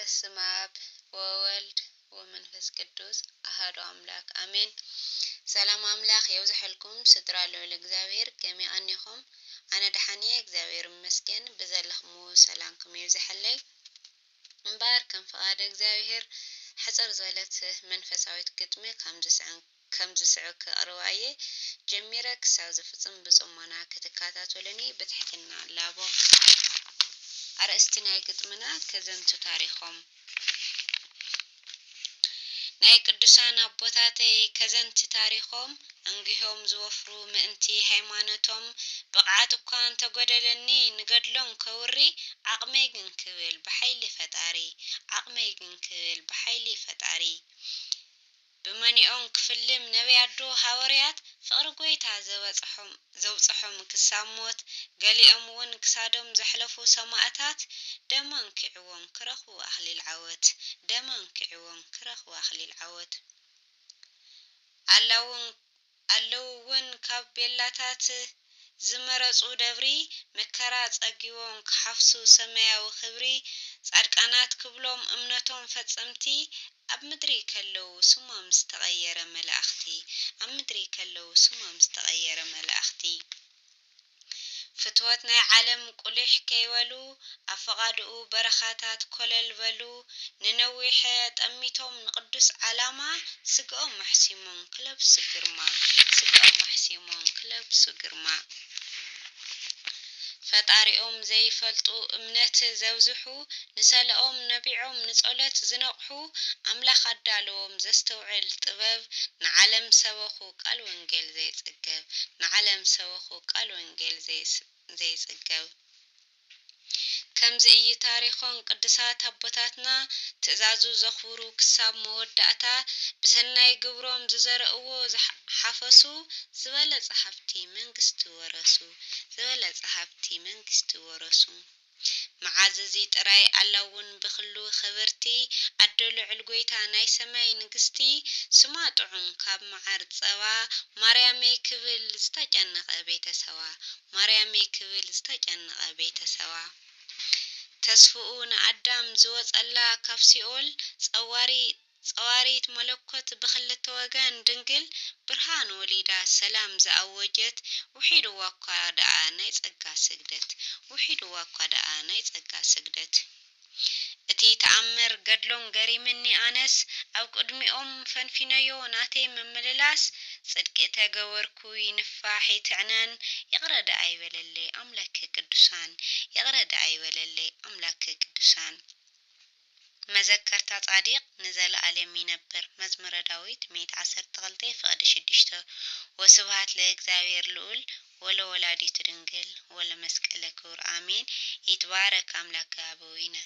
በስመ አብ ወወልድ ወመንፈስ ቅዱስ አሐዱ አምላክ አሜን። ሰላም ኣምላኽ የብዝሐልኩም ስድራ ልዑል እግዚኣብሔር፣ ከመይ ኣኒኹም? ኣነ ደሓን እየ እግዚኣብሔር ይመስገን። ብዘለኽሞ ሰላምኩም የብዝሐለይ። እምበኣር ከም ፍቓድ እግዚኣብሔር ሕጽር ዝበለት መንፈሳዊት ግጥሚ ከም ዝስዕን ከም ዝስዕብ ከቕርባ እየ። ጀሚረ ክሳብ ዝፍጽም ብጽሞና ክትከታተሉኒ ብትሕትና እላቦ። ኣርእስቲ ናይ ግጥምና ከዘንቱ ታሪኾም። ናይ ቅዱሳን ኣቦታተይ ከዘንቲ ታሪኾም እንግሆም ዝወፍሩ ምእንቲ ሃይማኖቶም ብቕዓት እኳ እንተጎደለኒ ንገድሎም ከውሪ ዓቕመይ ግን ክብል ብሓይሊ ፈጣሪ ዓቕመይ ግን ክብል ብሓይሊ ፈጣሪ ብመኒኦም ክፍልም ነቢያት ዶ ሃወርያት ፍቕሪ ጎይታ ዘውጽሖም ክሳብ ሞት ገሊኦም እውን ክሳዶም ዘሕለፉ ሰማእታት ደም ኣንኪዕዎም ክረኽቡ ኣኽሊል ዓወት ደም ኣንኪዕዎም ክረኽቡ ኣኽሊል ዓወት ኣለውን ኣለውውን ካብ ቤላታት ዝመረጹ ደብሪ መከራ ጸጊቦም ክሓፍሱ ሰማያዊ ክብሪ ጻድቃናት ክብሎም እምነቶም ፈጸምቲ ኣብ ምድሪ ከለዉ ስሞም ዝተቐየረ መላእኽቲ ኣብ ምድሪ ከለዉ ስሞም ዝተቐየረ መላእኽቲ ፍትወት ናይ ዓለም ቁሊሕ ከይበሉ ኣብ ፈቓድኡ በረኻታት ኮለል በሉ ንነዊሐ ጠሚቶም ንቕዱስ ዓላማ ስግኦም ኣሕሲሞም ክለብሱ ግርማ ስግኦም ኣሕሲሞም ክለብሱ ግርማ ፈጣሪኦም ዘይፈልጡ እምነት ዘብዝሑ ንሰለኦም ነቢዖም ንጸሎት ዝነቕሑ ኣምላኽ ኣዳለዎም ዘስተውዕል ጥበብ ንዓለም ሰበኹ ቃል ወንጌል ዘይጽገብ ንዓለም ሰበኹ ቃል ወንጌል ዘይጽገብ ከምዚ እዩ ታሪኾም ቅዱሳት ኣቦታትና ትእዛዙ ዘኽብሩ ክሳብ መወዳእታ ብሰናይ ግብሮም ዝዘረእዎ ዝሓፈሱ ዝበለጸ ሃብቲ መንግስቲ ወረሱ ዝበለጸ ሃብቲ መንግስቲ ወረሱ መዓዝ እዚ ጥራይ ኣላ እውን ብኽሉ ኽብርቲ ኣዶ ልዑል ጐይታ ናይ ሰማይ ንግስቲ ስማ ጥዑም ካብ መዓር ጸባ ማርያመይ ክብል ዝተጨነቐ ቤተሰባ ማርያመይ ክብል ዝተጨነቐ ቤተሰባ ተስፍኡ ንኣዳም ዝወጸላ ካብ ሲኦል ጸዋሪ ጸዋሪት መለኮት ብኽልተ ወገን ድንግል ብርሃን ወሊዳ ሰላም ዝኣወጀት ውሒድዋ እኳ ደኣ ናይ ጸጋ ስግደት ውሒድዋ እኳ ደኣ ናይ ጸጋ ስግደት እቲ ተኣምር ገድሎም ገሪምኒ ኣነስ ኣብ ቅድሚኦም ፈንፊነዮ ናተይ ምምልላስ ጽድቂ ተገበርኩ ይንፋሕ ይትዕነን ይቕረ ደኣ ይበለለይ ኣምላክ ቅዱሳን ይቕረ ደኣ ይበለለይ ኣምላክ ቅዱሳን መዘከርታ ጻዲቅ ንዘለኣለም ይነብር መዝሙረ ዳዊት ሚእቲ ዓሰርተ ክልተ ፍቕዲ ሽዱሽተ ወስብሃት ለእግዚኣብሔር ልኡል ወለወላዲቱ ድንግል ወለመስቀለ ክቡር ኣሜን ይትባረክ ኣምላከ ኣበዊነ